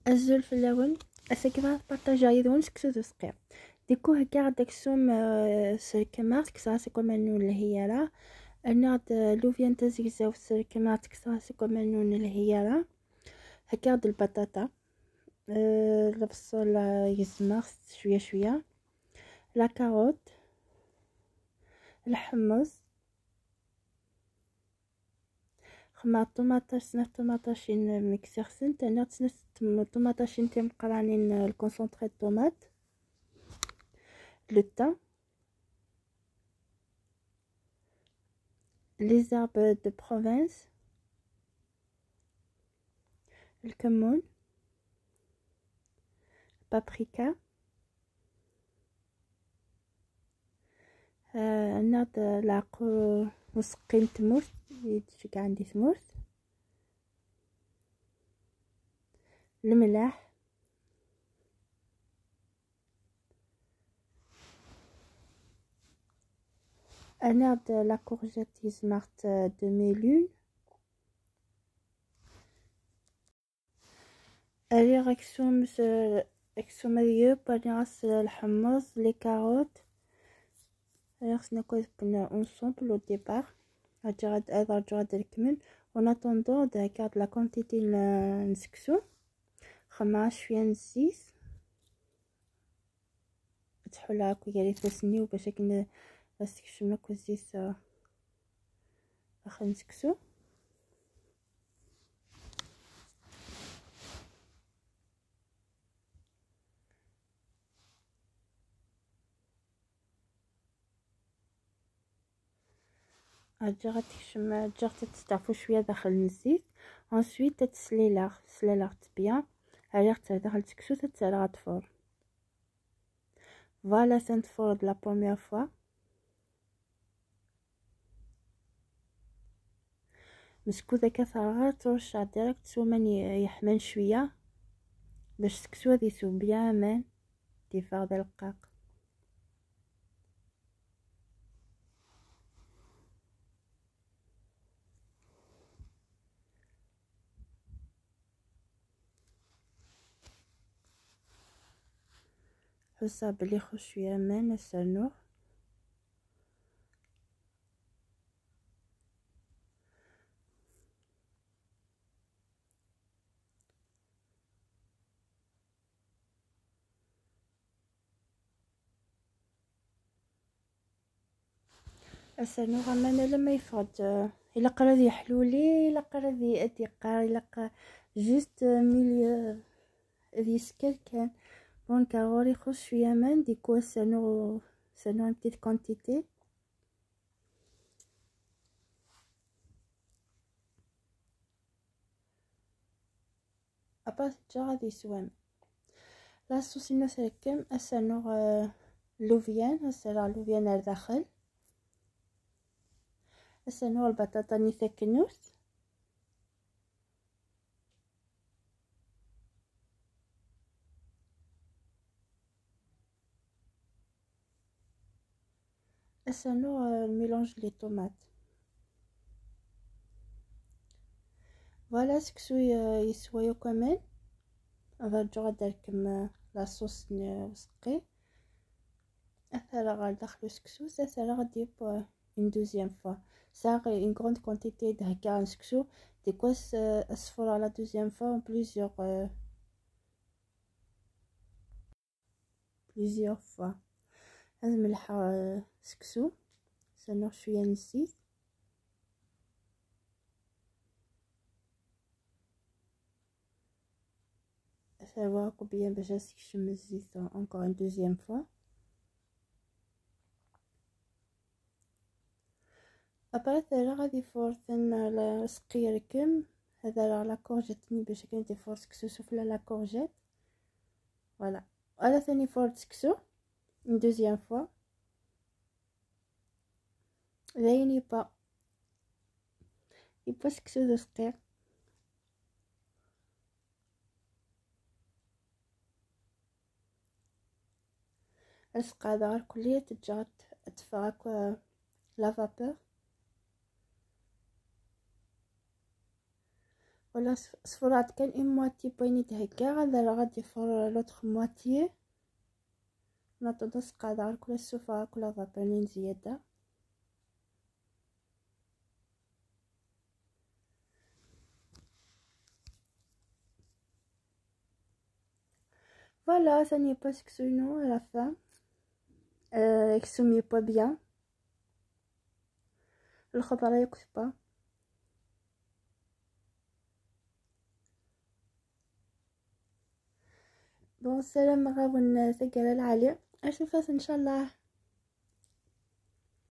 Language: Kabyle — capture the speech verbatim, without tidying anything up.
Azul fell-awen. Ass-agi ad partageɣ yid-wen seksu d useqqi. Diku heggaɣ-d aksum, eh, s lkemma, tekkseɣ-as akk aman ur nelhi ara. Rniɣ-d, eh, lubyan tazegzawt s lkemma, tekkseɣ-as akk aman ur nelhi ara. Heggaɣ-d lbaṭaṭa, eh, lebṣel, eh, gezmeɣ-t cwiya cwiya. La carotte, lḥemmeẓ, xemmeɣ ṭumaṭac, snat ṭumaṭacin mksiɣ-sent, rniɣ-d snat ṭum-, ṭumaṭacin timeqqranin, le concentré de tomate, le thym, les herbes de province, lkemmun, paprika. Ah, rniɣ-d leɛqur useqqi n tmurt i d-ceggɛen di tmurt. Lemleḥ. Rniɣ-d la courgette gezmeɣ-tt, ah, demi-lune. Rriɣ aksum s, aksum ad yeww, rniɣ-as lḥemmeẓ, les carottes. Rriɣ-asen akk ad wwen ensemble au départ. Rǧiɣ ad, ad rǧuɣ ad rekmen. En attendant, ad heggaɣ-d la quantité n, n seksu. Xemmeɣ cwiya n zzit. Ad tt-ḥulleɣ akk gar ifassen-iw bac akken ad s-tekcem akk zzit, uh, daxel n seksu. Rǧiɣ ad tekcem, rǧiɣ-tt ad testeɛfu cwiya daxel n zzit. Ensuite, ad tt-slileɣ, slaleɣ-tt bien. Rriɣ-tt ar daxel n teksut, ad tt-rreɣ ad tfur. Voilà, atan tfur-d la première fois. Meskud akka terɣa, ttrucceɣ direct s waman ye-, yeḥman cwiya, bac seksu ad isew bien aman, d-iffeɣ d aleqqaq. Ḥusseɣ belli ixuṣ cwiya aman, ad s-rnuɣ. Ad s-rnuɣ aman alamma yeffeɣ-d, eh, ilaq ara ad yeḥluli, ilaq ara ad y-, ad yeqqar, ilaq juste, eh, mil, eh, ad yeskal kan. Bon, ɣur-i ixuṣ cwiya aman, du coup ad s-rnuɣ, s-rnuɣ une petite quantité. Après, ǧǧiɣ ad yeswam. La sauce-inu trekkem, ad s-rnuɣ, eh, lubyan, ad s-rreɣ lubyan ar daxel. Ad s-rnuɣ lbaṭaṭa-nni taknut. Ad s-rnuɣ, euh, mélange les tomates. Voilà, seksu ye-, yeswa yakk aman. Ad rǧuɣ ad d-rkem, euh, la sauce n useqqi. Ad t-rreɣ ɣer daxel useksu, ad t-rreɣ ad d-yeww, euh, une deuxième fois. Sɛiɣ une grande quantité d-heggaɣ n seksu, du coup, euh, ad sfureɣ la deuxième fois en plusieurs, euh, plusieurs fois. Ad melḥeɣ, euh, seksu, ad s-rnuɣ cwiya n zzit. Ad t-rreɣ akk bien bac ad s-yekcem zzit encore une deuxième fois. Après, ad t-rreɣ ad ifurten, euh, la, useqqi yerkem. Ad rreɣ la courgette-nni bac akken ad ifur seksu sufella la courgette. Voilà. Ad atan ifur-d seksu une deuxième fois. D ayen yewwa. Yewwa seksu d useqqi. Ad sqeɛdeɣ irkelli, ad ǧǧeɣ ad teffeɣ akk, euh, la vapeur. Voilà, sf- sfurɛet kan une moitié n wayen i d-heggaɣ, ad rreɣ ad yeffeɣ l'autre moitié. Nɛeṭṭel ad sqeɛdeɣ kul ssufeɣ kul aḍabani n zzyada. Voilà, ça n'est pas ce que nous à la fin. Euh, que ce n'est pas bien. الخضرة يكتبها. Bon, السلام غابن سجل العالي. أشوفك إن شاء الله.